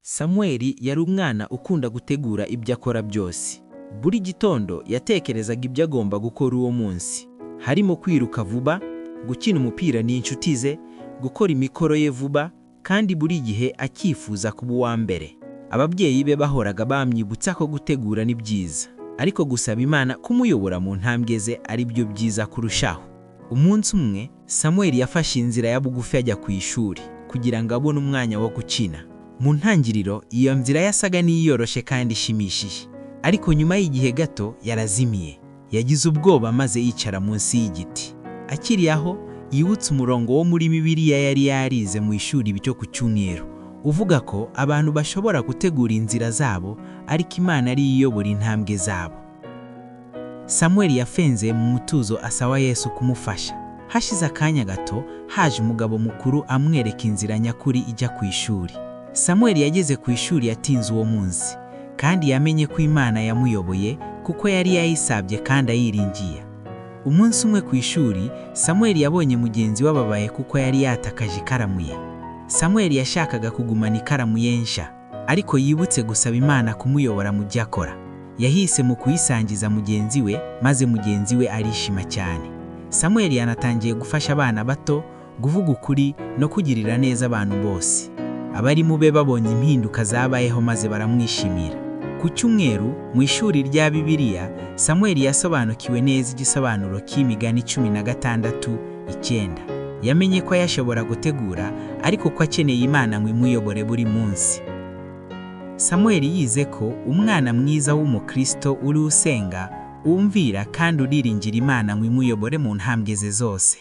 Samweli yari umwana ukunda gutegura ibyo akora byose. Buri gitondo yatekerezaga ibyo agomba gukora uwo munsi, harimo kwiruka vuba, gukina umupira n'inshuti ze, gukora imikoro ye vuba, kandi buri gihe akifuza kuba uwambere. Ababyeyi be bahoraga bamwibutsa ko gutegura ni byiza, ariko gusaba Imana kumuyobora mu ntambwe ze ari byo byiza kurushaho. Umunsi umwe, Samweli yafashe inzira ya bugufi ajya ku ishuri, kugira ngo abone umwanya wo gukina. Mu ntangiriro, iyo nzira yasaga n'iyoroshye kandi ishimishije. Ariko nyuma y'igihe gato, yarazimiye. Yagize ubwoba maze yicara munsi y'igiti. Akiri aho, yibutse umurongo wo muri Bibiliya yari yarize mu ishuri ryo ku cyumweru, uvuga ko abantu bashobora gutegura inzira zabo, ariko Imana ari yo iyobora intambwe zabo. Samweli yasenze mu mutuzo asaba Yesu kumufasha. Hashize akanya gato, haje umugabo mukuru amwereka inzira nyakuri ijya ku ishuri. Samweli yageze ku ishuri atinze uwo munsi, kandi yamenye ko Imana yamuyoboye kuko yari yayisabye kandi ayiringiye. Umunsi umwe ku ishuri, Samweli yabonye mugenzi we ababaye kuko yari yatakaje ikaramu ye. Samweli yashakaga kugumana ikaramu ye nshya, ariko yibutse gusaba Imana kumuyobora mu byo akora. Yahisemo kuyisangiza mugenzi we, maze mugenzi we arishima cyane. Samweli yanatangiye gufasha abana bato, kuvuga ukuri no kugirira neza abantu bose. Abarimu be babonye impinduka zabayeho maze baramwishimira. Ku cyumweru, mu ishuri rya Bibiliya, Samweli yasobanukiwe neza igisobanuro cy'Imigani 16:9. Yamenye ko yashobora gutegura, ariko ko akeneye Imana ngo imuyobore buri munsi. Samweli yize ko umwana mwiza w'umukristo uri usenga, wumvira kandi uriringira Imana ngo imuyobore mu ntambwe ze zose.